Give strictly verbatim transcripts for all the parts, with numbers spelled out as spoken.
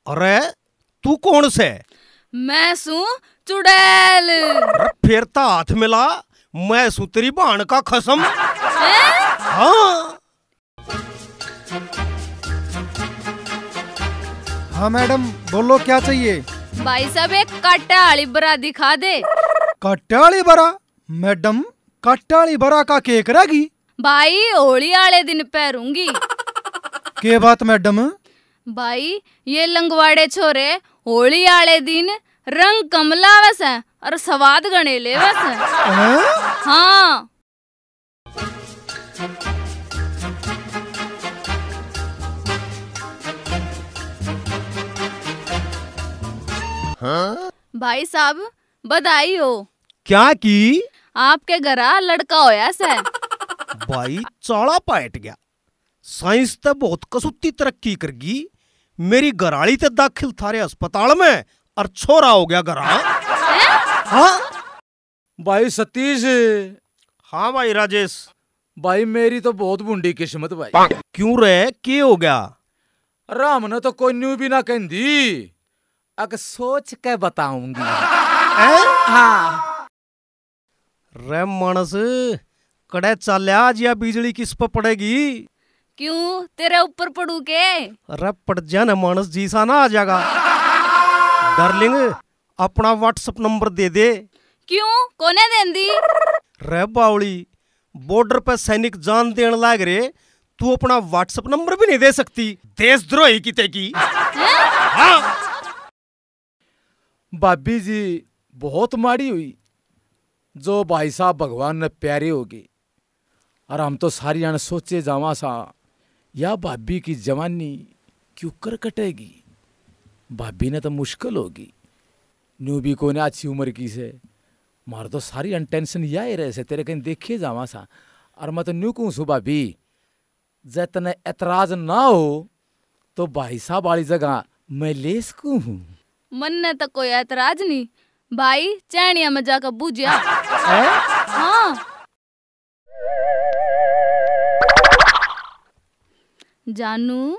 अरे, तू कौन से? मैं सूं चुड़ैल। अरे, फिर तो हाथ मिला, मैं सूं तेरी भाण का खसम। हैं? हाँ। हाँ मैडम, बोलो क्या चाहिए? भाई साहब, एक काटे वाली बरा दिखा दे। काटे वाली बरा? मैडम, काटे वाली बरा का के करेगी? भाई, होली आले दिन पहरूंगी। के बात मैडम? भाई, ये लंगवाड़े छोरे होली आले दिन रंग कम लावे सै और स्वाद घणे लेवे सै। हैं? हाँ। भाई साहब, बधाई हो। क्या की? आपके घरा लड़का होया सै। भाई, चाला पाट गया। साइंस तो बहुत कसूती तरक्की कर गई। मेरी घराली तो दाखिल थारे अस्पताल में और छोरा हो गया घरा। हाँ? भाई सतीश। हाँ भाई राजेश। भाई, मेरी तो बहुत भुंडी किस्मत भाई। क्यों रे, के हो गया? अरे, हमने तो कोई न्यू भी ना कहंदी, अक सोच के बताऊंगी। हैं? हाँ। रे मानस, कड़े चाल्या आज, या बिजली किस पे पड़ेगी? क्यों, तेरे ऊपर पड़ू के? अरे पड़ जा ना मानस, जी सा ना आ जाएगा। डार्लिंग, अपना WhatsApp नंबर दे दे। क्यों, कोने देंदी? रे बावली, बॉर्डर पे सैनिक जान देन लाग रहे, तू अपना WhatsApp नंबर भी नहीं दे सकती, देशद्रोही किते की। हैं? हाँ। भाभी जी बहुत माड़ी हुई, जो भाई साहब भगवान ने प्यारे होगी। और हम तो सारी जन सोचे जावा सा, या भाभी की जवानी क्यूकर कटेगी? भाभी ने तो मुश्किल होगी, न्यू भी कोने अच्छी उम्र की से। मार तो सारी जन टेंशन या ही रहे से, तेरे कहीं देखे जावा सा। और मैं तो न्यू कहूँ सू भाभी, जै तन्नै एतराज ना हो, तो भाई साहब वाली जगह मैं ले सकूं हूँ। मन्नै तो कोई एतराज नहीं, भाई, चैनिया में जाकर बूझया। हैं? हाँ। जानू,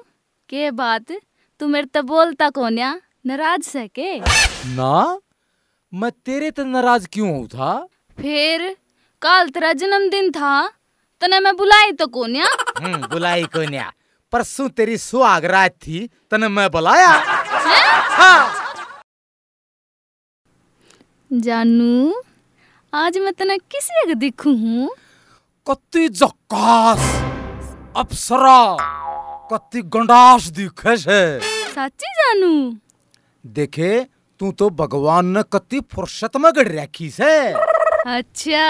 के बात, तू मेरे ते बोलता कोन्या, नाराज से के? ना, मैं तेरे ते नाराज क्यों हूँ था? फिर काल तेरा जन्मदिन था, तने मैं बुलाई तो कोन्या। हम्म, बुलाई कोन्या। परसों तेरी सुहाग रात थी, तने मैं बुलाया। हैं? हाँ। जानू, आज मैं तने किसी एक दिखू हूँ। कत्ती झक्कास, अप्सरा, कत्ती गंडास दिखे से। सच्ची जानू? देखे, तू तो भगवान ने कत्ती फुर्सत में गढ़ रखी से। अच्छा?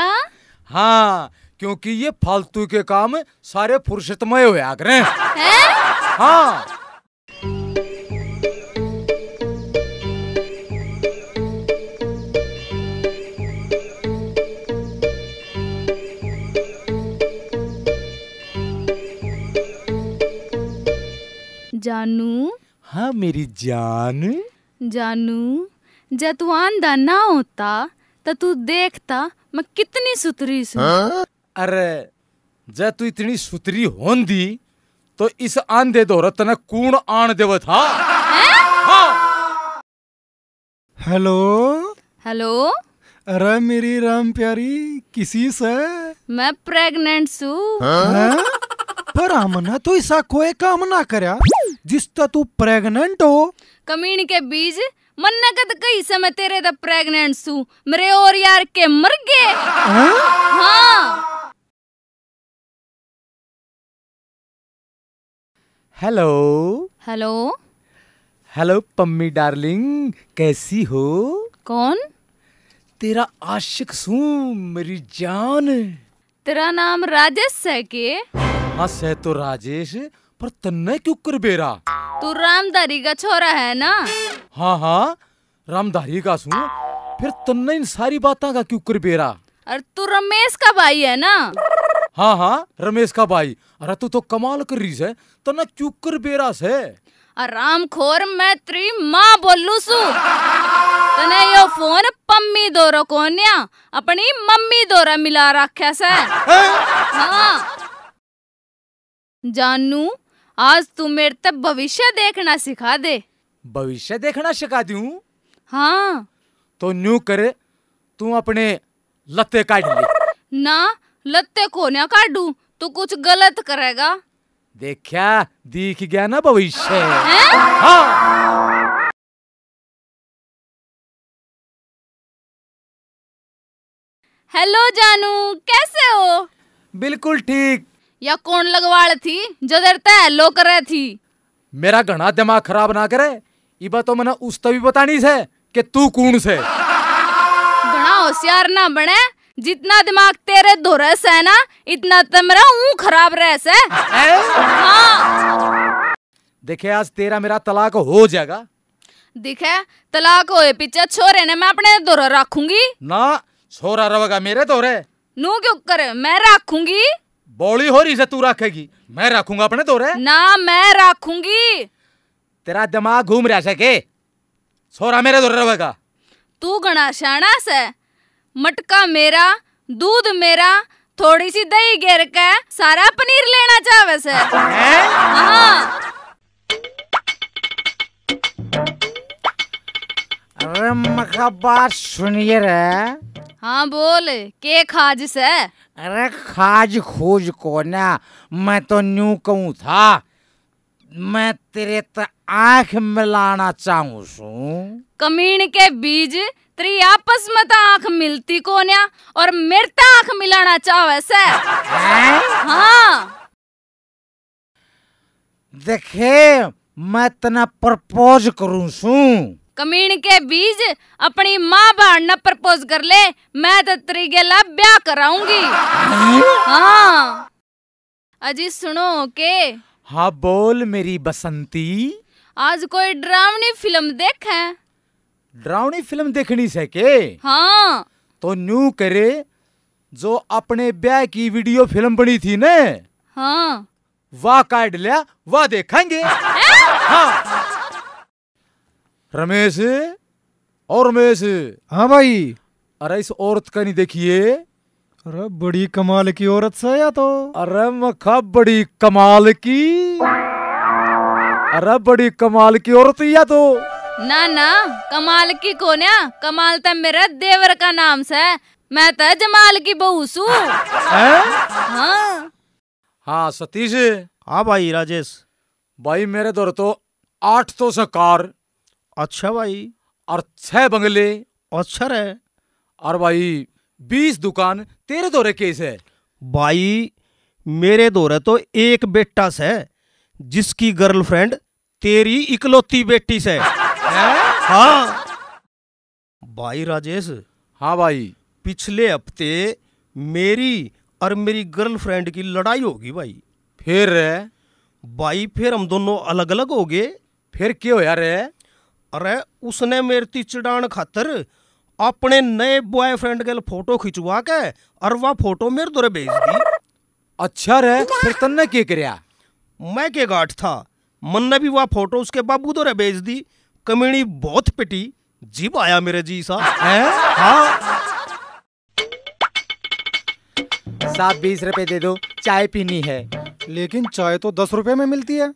हाँ, क्योंकि ये फालतू के काम सारे फुर्सत में होया करें। हैं? हाँ। जानू। हाँ मेरी जान। जानू, जै तू आंधा ना होता तो तू देखता मैं कितनी सुथरी सूं। हाँ? अरे, जै तू इतनी सुथरी होंदी तो इस आंधे धोरै तन्नै कौन आण देवै था? हाँ। हेलो। हेलो। अरे मेरी राम प्यारी, किसी से? मैं प्रेग्नेंट सूं। हैं? पर हमने तो ऐसा कोई काम ना करया जिससे तू प्रेग्नेंट हो। कमीन के बीज, मन्ने कद कही से मैं तेरे ते प्रेग्नेंट सूं? मेरे और यार के मर गए। हैं? हाँ। हेलो। हेलो। हेलो पम्मी डार्लिंग, कैसी हो? कौन? तेरा आशिक सूं मेरी जान। तेरा नाम राजेश है के? हाँ, सै तो राजेश, पर तन्नै क्यूकर बेरा? तू रामधारी का छोरा है ना? हाँ, हाँ, रामधारी का सूं। फिर तन्नै इन सारी बातां का क्यूकर बेरा? अरे तू रमेश का भाई है ना? हाँ, हाँ, रमेश का भाई। अरे तू तो कमाल कर रही सै, तन्नै क्यूकर बेरा सै? आराम खोर, मैं तेरी माँ बोलू सू। तने यो फोन पम्मी धोरै कोन्या, अपनी मम्मी धोरै मिला रखा सै। हैं? हाँ। जानू, आज तू मेरे ते भविष्य देखना सिखा दे। भविष्य देखना सिखा दूं? हाँ। तो न्यू कर, तू अपने लत्ते काट ले। ना, लत्ते कोन्या काटू, तू कुछ गलत करेगा। देखा, दिख गया ना भविष्य। हैं? हाँ। हेलो जानू, कैसे हो? बिल्कुल ठीक। या कौन लगवाल थी जो देर तै हेलो करे थी? मेरा घणा दिमाग खराब ना करे, इबा तो मने उस तभी बतानी से कि तू कौन से। घणा होशियार ना बने, जितना दिमाग तेरे धोरे से ना, इतना तो मेरा ऊँ खराब रह से। हैं? हाँ। देखे, आज तेरा मेरा तलाक हो जाएगा। दिखे, तलाक होए पीछे छोरे ने मैं अपने धोरे रखूंगी। ना, छोरा रहेगा मेरे धोरे। नू क्यों कर, मैं रखूंगी। बोली हो रही से तू रखेगी, मैं रखूंगा अपने धोरे। ना, मैं रखूंगी। तेरा दिमाग घूम रहा से के? छोरा मेरे धोरे रहेगा। तू घणा शाणा से। मटका मेरा, दूध मेरा, थोड़ी सी दही घेर के सारा पनीर लेना चाहवे से। हैं? हाँ। अरे मखा, बात सुनिए रे। हाँ बोल, के खाज से? अरे खाज खोज कोन्या, मैं तो न्यू कहूँ था, मैं तेरे ते आंख मिलाना चाहूँ सूं। कमीन के बीज, तेरी आपस में तो आंख मिलती कोन्या और मेरे ते आंख मिलाना चाहवे से। हैं? हाँ। देखे, मैं तने प्रपोज करूं सूं। कमीन के बीज, अपनी माँ बहन ने प्रपोज कर ले, मैं तो तेरी गेला ब्याह कराऊंगी। हैं? हाँ। अजी सुनो के। हाँ बोल मेरी बसंती। आज कोई डरावनी फिल्म देखें। डरावनी फिल्म देखनी से के? हाँ। तो न्यू करे, जो अपने ब्याह की वीडियो फिल्म बनी थी ने, हाँ। वाह काट लिया, वाह देखेंगे। हैं? हाँ। रमेश, और रमेश। हाँ भाई। अरे इस औरत का नहीं देखिए। अरे बड़ी कमाल की औरत से या तो। अरे मखा बड़ी कमाल की। अरे बड़ी कमाल की औरत या तो। ना ना, कमाल की कोन्या, कमाल तो मेरे देवर का नाम से। मैं तो जमाल की बहू सू। हैं? हाँ। हाँ सतीश। हाँ भाई राजेश। भाई मेरे धोरे तो आठ तो से कार। अच्छा भाई। और छह बंगले। अच्छा रे। और भाई बीस दुकान। तेरे धोरे के से? भाई मेरे धोरे तो एक बेटा से, जिसकी गर्लफ्रेंड तेरी इकलौती बेटी से। हैं? हाँ। भाई राजेश। हाँ भाई। पिछले हफ्ते मेरी और मेरी गर्लफ्रेंड की लड़ाई होगी भाई। फिर? भाई फिर हम दोनों अलग अलग हो गए। फिर क्या होया रे? अरे उसने मेरे ती चिढ़ाण खातर अपने नए बॉयफ्रेंड के फोटो खिंचवा के और वह फोटो मेरे धोरे भेज दी। अच्छा रे, फिर तन्ने के करया? मैं के गाठ था, मन्ने भी वह फोटो उसके बाबू धोरे भेज दी। कमीनी बहुत पिटी, जिब आया मेरे जी सा। हैं? हाँ। साहब, बीस रुपए दे दो, चाय पीनी है। लेकिन चाय तो दस रुपए में मिलती है।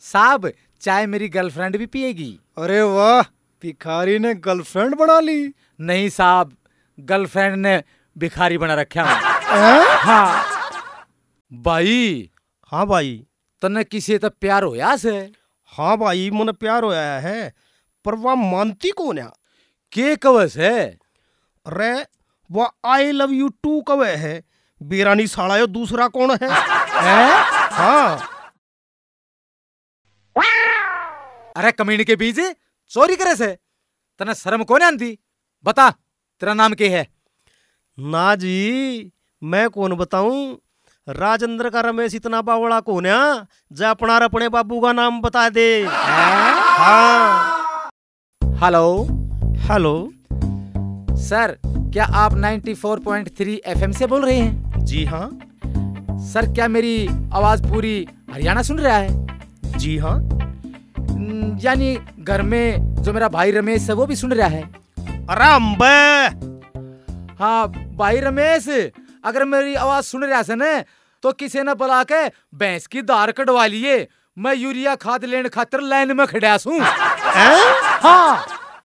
साहब, चाय मेरी गर्लफ्रेंड भी पिएगी। अरे वाह, भिखारी ने गर्लफ्रेंड बना ली। नहीं साहब, गर्लफ्रेंड ने भिखारी बना रखा है। हैं? हाँ। भाई। हाँ भाई। तन्ने किसी तै प्यार होया से? हाँ भाई, मन्ने प्यार होया है, पर वा मानती कोन्या। के कवे से? अरे, वा I love you too कवे है। बेरानी साला, यो दूसरा कौन है? हैं? हाँ। अरे कमीने के बीज, चोरी करे से? तन्ने शर्म कोन्या आंदी? बता, तेरा नाम के है? ना जी, मैं कौन बताऊं? राजेंद्र का रमेश इतना बावला कोन्या, जे अपना और अपने बाबू का नाम बता दे। हैं? हाँ। हेलो। हेलो। सर, क्या आप ninety four point three FM से बोल रहे हैं? जी हाँ। सर, क्या मेरी आवाज पूरी हरियाणा सुन रहा है? जी हाँ। न, यानी घर में जो मेरा भाई रमेश है, वो भी सुन रहा है? अरे अम्बे! हाँ, भाई रमेश, अगर मेरी आवाज सुन रहा है ना, तो किसी ने बुला के भैंस की धार कढ़वा लिए, मैं यूरिया खाद लेण खातर लाइन में खड़ा सूं। हैं? हाँ।